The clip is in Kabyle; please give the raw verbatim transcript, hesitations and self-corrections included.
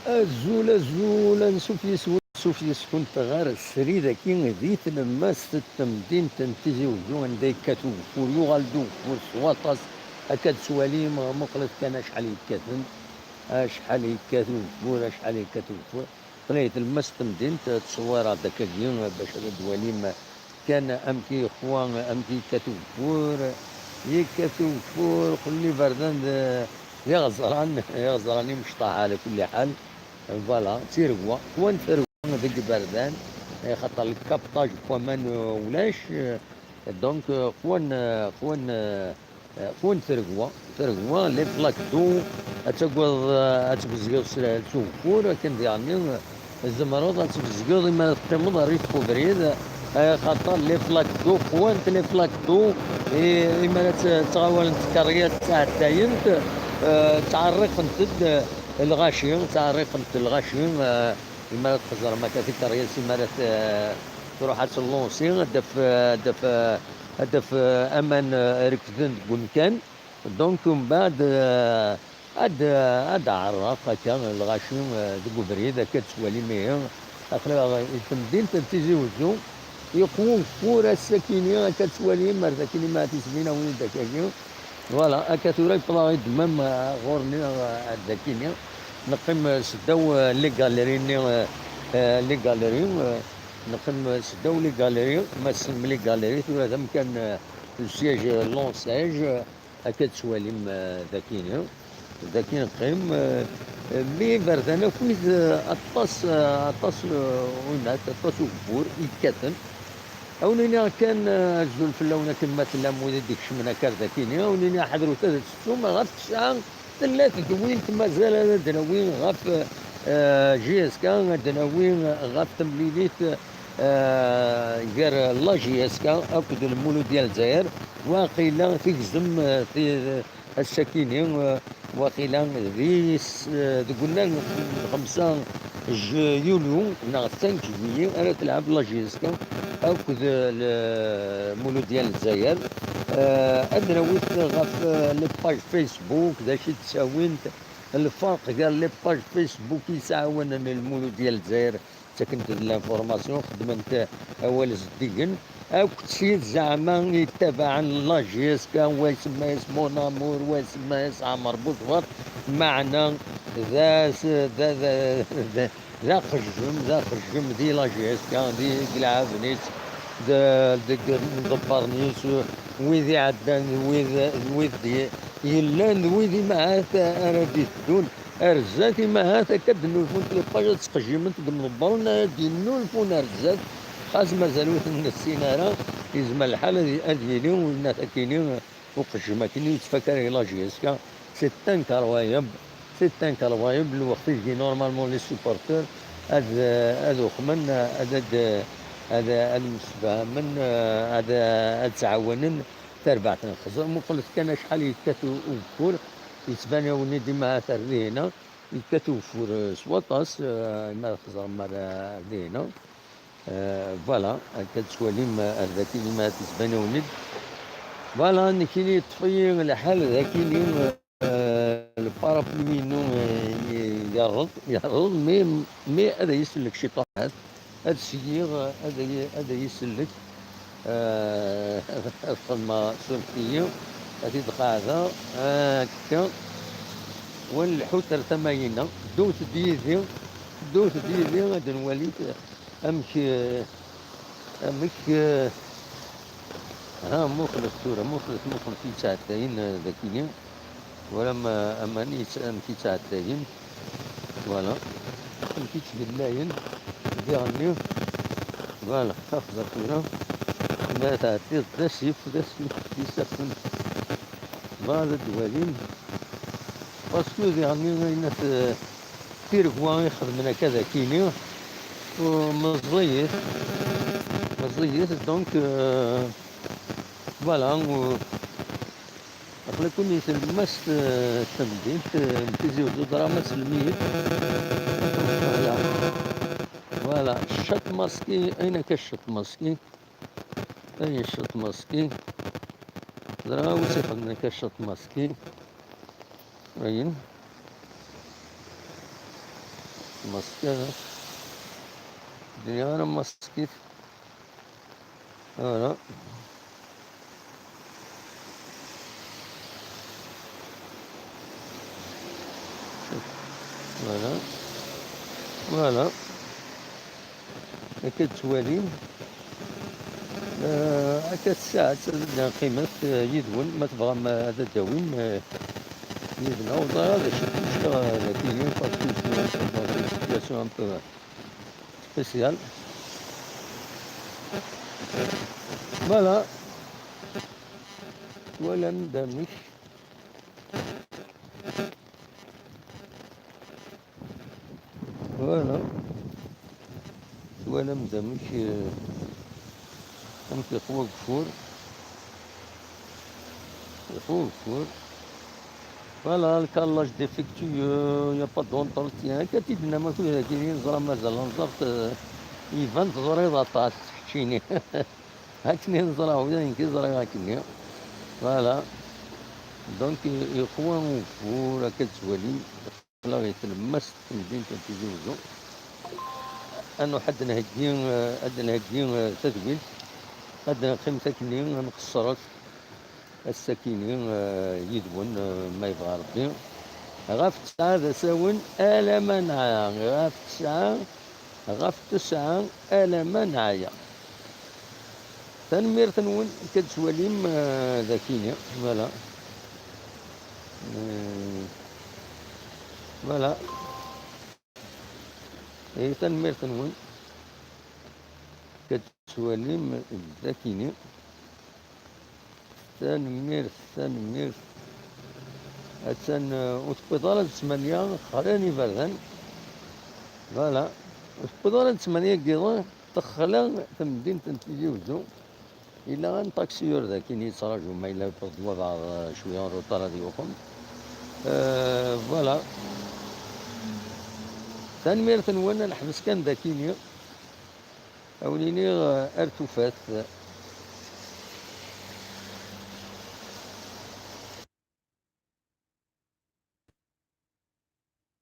Azul, azul, ansuf yes-wen, ansuf yes-kent ɣer srid-agi di tlemmast n temdint n Tizi Wezzu, anda yekkat ugeffur, yuɣal-d ugeffur s waṭas. Akka d-twalim, muqlet kan acḥal yekkaten, acḥal yekkat ugeffur, acḥal yekkat ugeffur. Tlay tlemmast n temdint, ttṣewwireɣ-d akkagi bac ad d-twalim kan amek yexwa, amek yekkat ugeffur, yekkat ugeffur, xelli iberdan d, d iɣeẓran, d iɣeẓran imecṭaḥ ɛla kulli ḥal. Voilà, d tiregwa, qwan tiregwa deg iberdan, eh, xaṭer lkapṭaj n waman, eh, ulac, eh, donc, eh, qwan, eh, qwan, eh, eh, qwan tiregwa, tiregwa, les flaques d'eau, ad tagadeḍ, eh, ad tbezgeḍ s, s ugeffur, akken diɣenni, eh, tzemreḍ ad tbezgeḍ imi ara teqqimeḍ rrif n ubrid, eh, xaṭer les flaques d'eau, qwant les flaques d'eau, eh, imi ara tt-, ttɣawalent tkeryas ttɛeddayent, eh, ttɛerriqent-d, eh, lɣaci, ttɛerriqent lɣaci, eh, imi ara txeẓrem akka tikeryas, imi ara t-, eh, truḥ ad tellunsi, ad d-taf, eh, ad d-taf, eh, ad d-taf, eh, aman, eh, rekden deg umkan. Donc, mbeɛd, eh, ad, ad ɛerraq akka lɣaci, eh, deg ubrid, akka d-twalim ihi. Aql-aɣ i temdint n Tizi Wezzu, yeqwu ugeffur ass-akini, akka d-twalim, ar dakini ma tisbinawen d akkagi. Voilà, akka tura yewweḍ-aɣ-id mam, eh, ɣur-ni, eh, ar dakini. Neqqim, eh, seddaw, eh, les galeries-nni, eh, eh, les galeries, eh, neqqim, eh, seddaw les galeries, ma tessnem les galeries, tura d amkan, eh, le siège, eh, Lonsiège, eh, akka d-twalim, eh, dakini. Daki neqqim, eh, eh, mi berdan akk-id, eh, aṭas, eh, aṭas, eh, winat, aṭas ugeffur yekkaten. Ad wen-iniɣ kan, eh, azul fell-awen akken ma tellam wid i d-ikecmen akka ar dakini. Ad wen-iniɣ ḥedrut ad tettum ɣef ttesɛa tella tedwilt mazal ad d-nawi ɣef, eh, J S K, ad d-nawi ɣef temlilit, eh, gar la J S K akked Lmuludya n Lezzayer. Waqila tigzem, eh, ti-, ass-akini, eh, waqila di s-, eh, deg unnar n xemsa j-, yulyu neɣ cinq juillet ara telɛeb la J S K akked, eh, Lmuludya n Lezzayer. Eh, ad d-nawi ɣef, eh, les pages Facebook d acu i d-ttawint, lferq gar les pages Facebook i yettɛawanen Lmuludya n Lezzayer, ttakent-d l'information, xeddment awal zeddigen, akk d tid zeɛma yettabaɛen la J S K, wa isemma-yas Mon Amour, wa isemma-yas Ɛmer Buẓbert, meɛna d as-, d, d, d, d aqejjem, d aqejjem di la J S K, di, deg lɛaben-is, d, deg iḍebbaren-is, wid iɛeddan, d wid, d wid d-, yellan, d wid imahat ara d-iteddun. Ar zdat, imahat akka d-nnulfunt les pages, ad ttqejjiment deg imḍebbren ara d-yennulfun ar zdat, xas mazal ur ten-nessin ara, yezmer lḥal ad, ad yili winna akini, uqejjem akini ur yettfaka ara i la J S K. C'est incroyable, c'est incroyable, lweqt ideg normalement les supporters ad, ad uxmen, ad, ad, ad, ad msefhamen, ad, ad ttɛawanen tarbaɛt n Xeẓẓer. Muqlet kan acḥal yekkat u-, ugeffur, yettban-awen-id imahat ar dihina, yekkat ugeffur, eh, s waṭas, eh, ma txeẓrem ar, ar dihina. Eh, voilà, akka tettwalim, eh, ar daki imahat yettban-awen-id. Voilà, nekkini yeṭṭef-iyi lḥal dakini, eh, le parapluie-inu, eh, yerreḍ, yerreḍ, mais, mais ad iyi-sellek ciṭuḥat. Ad syiɣ, ad iyi-, ad iyi-sellek, eh, ad xedmeɣ suref-iyi, ad t-id-qeɛdeɣ, akka, wa n lḥut ar tama-ina, ddut-d yid-i, ddut-d yid-i, ad nwali amek, eh, amek, eh, ha, muqlet tura, muqlet, muqlet yettɛeddayen, eh, dakini. Wala ma, aman yett-, amek i ttɛeddayen. Voilà. Amek i ttbellayen. Diɣenni. Voilà. Aqza tura. Ma tɛeddiḍ d asif, d asif, d isaffen. Bɣa ad d-walin. Parce que diɣenni ayen at, eh, tiregwa i xedmen akka d akini. U meẓẓiyit. Meẓẓiyit, donc, euh, voilà, u-, aql-aken i tlemmast, eh, tamdint, eh, n Tizi Uzzu, drama s lmiyet. Voilà. Voilà. Ccaṭ maski, ayen akka ccaṭ maski. Ayen ccaṭ maski. Drama wi s-ixedmen akka ccaṭ maski. Ayen. Maskit. Ddunit ara maskit. Voilà. Voilà. Voilà. Akka d-ttwalim. Eh, akka ssaɛet ad d-nqqimet, eh, yid-wen, ma tebɣam, eh, ad d-tawim, eh, yid-neɣ. Ur ẓriɣ d acu i d-ǧǧiɣ, eh, dagi, parce que c'est une situation un peu spéciale. Voilà. Twalam d amek. Voilà. Twalam d amek, eh, amek yeqwa ugeffur. Yeqwa ugeffur. Voilà, le carrelage défectueux, il n'y a pas d'entretien. Akka t-id-nna ma tura dagi, neẓra mazal anẓart, eh, iban teẓriḍ aṭas, keččini. Akken i neẓra, ula d nekk ẓriɣ akkenni. Voilà. Donc, yeqwa ugeffur, akka d-ttwalim. Aql-aɣ di tlemmast n temdint n Tizi Wezzu. Ad nruḥ ad d-nheggi, eh, ad d-nheggi, eh, tadwilt. Ad d-neqqimet akkenni, ad nqeṣṣret ass-akini, eh, yid-wen, eh, ma yebɣa Rebbi. Ɣef ttesɛa d asawen alamma neɛya. Ɣef ttesɛa, ɣef ttesɛa alamma neɛya. Tanemmirt-nwen, akka d-ttwalim, eh, dakini. Voilà. Eh, voilà. Eh, tanemmirt-nwen. Akka d-ttwalim dakini. Tanemmirt, tanemmirt. Attan, eh, ur tewwiḍ ara d ttmanya, xlan iberdan. Voilà. Ur tewwiḍ ara d ttmanya n yiḍ, texla temdint n Tizi Wezzu. Yella un taxi-yur dakini yettraǧu ma yella yewweḍ-d wabeɛḍ, eh, cwiya n retard ad yuqem. Eh, voilà. Tanemmirt-nwen, ad neḥbes kan dakini. Ad wen-iniɣ, eh, ar tufat.